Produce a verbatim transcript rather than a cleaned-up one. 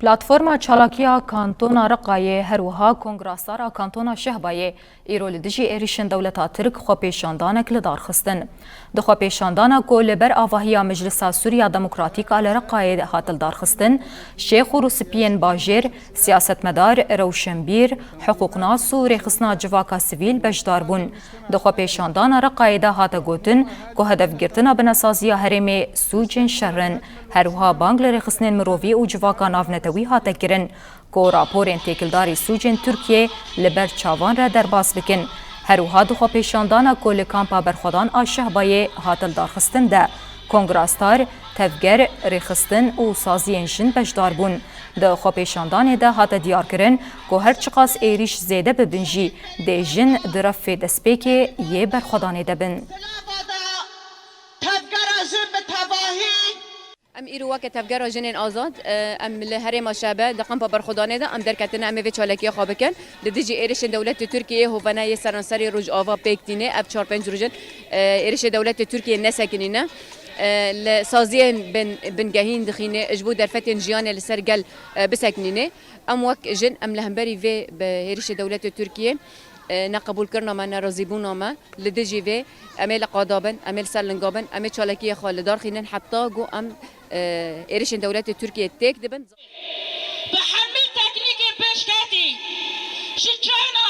Platforma Çalakiya Kantona Reqayê her wiha Kongrasdara Kantona Şehbayê îro li dijî êrişên dewleta Tirk xwepêşandanek li dar xistin. Di xwepêşandana ku li ber avahiya Meclisa Sûriya Demokratîk a li Reqayê hat li dar xistin, şêx û rûspiyên bajêr, siyasetmedar, rewşenbîr, hiqûqnas û rêxistina civaka sivîl beşdar bûn. Di xwepêşandana Reqayê de hate gotin ku hedefgirtina binesaziya herêmê sûcên şer in. Her wiha bang li rêxistinên mirovî û civaka navnetewî hate kirin ku raporên têkildarî sûcên Tirkiyê li ber çavan re derbas bikin. Her wiha di xwepêşandana ku li kampa berxwedan a Şehbayê hat li darxistin de, kongrasdar, tevger, rêxistin û saziyên jin beşdar bûn. Di xwepêşandanê de hate diyarkirin ku her çiqas êrîş zêde bibin jî, dê jin di refê destpêkê yê berxwedanê de bin. Tevgera jin bi tevahî. Em îro weke Tevgera Jinên Azad, e, em li herêma Şehbe di kampa berxwedanê de em derketine, em ê vê çalakiya xwe bikin. Li dijî êrişên dewletê Tirkiyeyê hovene yê seranserê Rojava pêk tîne, ev çar pênc roj in, e, êrişê dewletê Tirkiyeyê nesekinîne. E, li saziyên bin, bingehîn dixîne, ji bo derfetên jiyanê li ser gel, e, bisekinîne. Em wek jin, em li hemberî vê bi hêrişê dewletê Tirkiyê, e, neqebûlkirina me, nerazîbûna me li dijî vê, em ê li qada bin, em ê li ser linga bin, em ê çalakiyê xwe li dar xînin heta ku em, e, êrişên dewletê Tirkiyê têk dibin. Bi hemî teknîkên pêşketî ji çayna